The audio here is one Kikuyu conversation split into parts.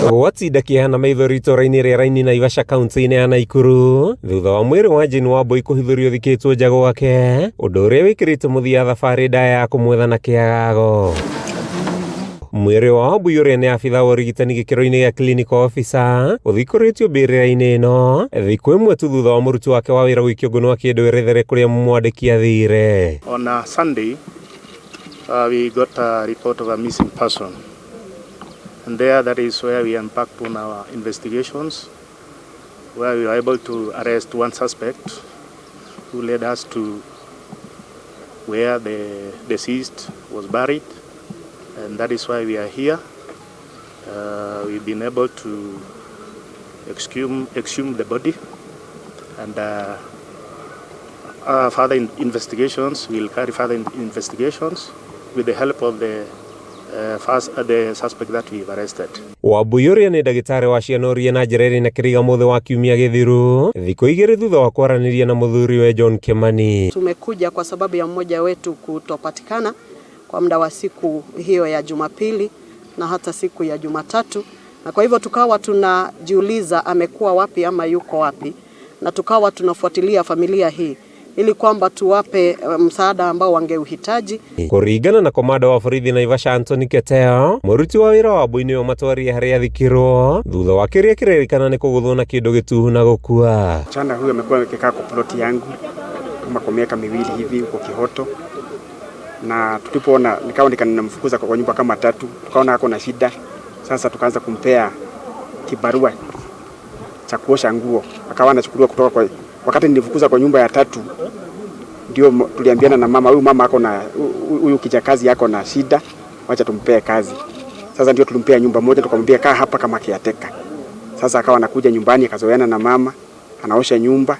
Gwatinda kĩeha na maithori itũũra-inĩ rĩa Raini Naivasha kaunti-inĩ ya Naikuru thutha wa mwĩrĩ wa Jane Wambui kũhithũrio ũthikĩtwo nja gwake, ũndũ ũrĩa wĩkĩrĩte mũthia thabarĩ ndaya ya kũmwetha na kĩagago. Mwĩrĩ wa Wambui ũrĩa nĩ abitha wa ũrigitani gĩkĩro-inĩ gĩa clinical officer ũthikũrĩtio mbĩrĩra-inĩ ĩno thikũ ĩmwe tu thutha wa mũruti wake wa wĩra gũikio ngũnũ akĩndũ erethere kũrĩa mwandĩki athire. On a Sunday, we got a report of a missing person. And there, that is where we embarked on our investigations, where we were able to arrest one suspect who led us to where the deceased was buried. And that is why we are here. We've been able to exhume the body, and further investigations, we'll carry further investigations with the help of the suspect that we've arrested. Wambui ũrĩa nĩ ndagĩtarĩ wa ciana ũria na njĩra ĩrĩ na kĩriga mũthĩ wa kiumia gĩthiru thikũ igĩrĩ thutha wa kwaranĩria na mũthuriwe John Kimani. Tumekuja kwa sababu ya mmoja wetu kutopatikana kwa muda wa siku hiyo ya Jumapili na hata siku ya Jumatatu, na kwa hivyo tukawa tunajiuliza amekuwa wapi ama yuko wapi, na tukawa tunafuatilia familia hii ili kwamba tuwape msaada ambao wangeuhitaji. Kũringana na komanda wa borithi Naivasha Anthony Keteo, mũruti wa wĩra wa Wambui nĩwe matwarie harĩa athikirwo thutha wa kĩrĩa kĩrerĩkana nĩ kũgũthwo na kĩndũ gĩtuhu na gũkua. Msichana huyu amekuwa akikaa kwa ploti yangu kama kwa miaka 2 hivi huko Kihoto, na tulipoona nikawa nikanamfukuza kwa nyumba kama tatu, tukaona ako na shida. Sasa tukaanza kumpea kibarua cha kuosha nguo, akawa anachukuliwa kutoka kwa, wakati nilifukuza kwa nyumba ya tatu, ndio tuliambiana na mama, huyu mama ako na huyu kijakazi yako na shida, wacha tumpee kazi. Sasa ndio tulimpea nyumba moja, tukamwambia kaa hapa kama caretaker. Sasa akawa anakuja nyumbani akazoeana na mama, anaosha nyumba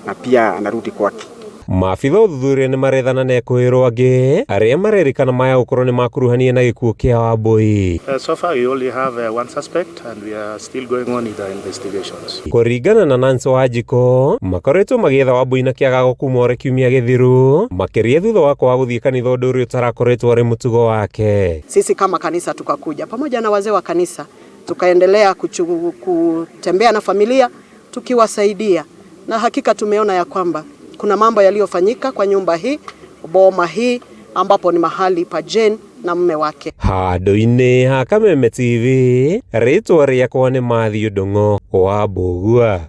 na pia anarudi kwake. Maabitha ũthuthuria nĩ marethana na ekũĩrwo angĩ arĩa marerĩkana maya gũkorwo nĩ makuruhania na gĩkuũ kĩa Wambui. So far, we only have one suspect, and we are still going on with our investigations. Kũringana na Nancy Wanjikũ, makoretwo magĩetha Wambui na kĩagago kuma ore kiumia gĩthiru, makĩria thutha wa kwaga gũthiĩ kanitha ũndũ ũrĩa ũtarakoretwo arĩ mũtugo wake. Sisi kama kanisa tukakuja pamoja na wazee wa kanisa tukaendelea kutembea na familia tukiwasaidia, na hakika tumeona ya kwamba kuna mambo yaliyofanyika kwa nyumba hii, boma hii, ambapo ni mahali pa Jane na mume wake. Handũ-inĩ ha Kameme TV, rĩtwa rĩakwa nĩ Matthew Ndung'u wa Mbũgua.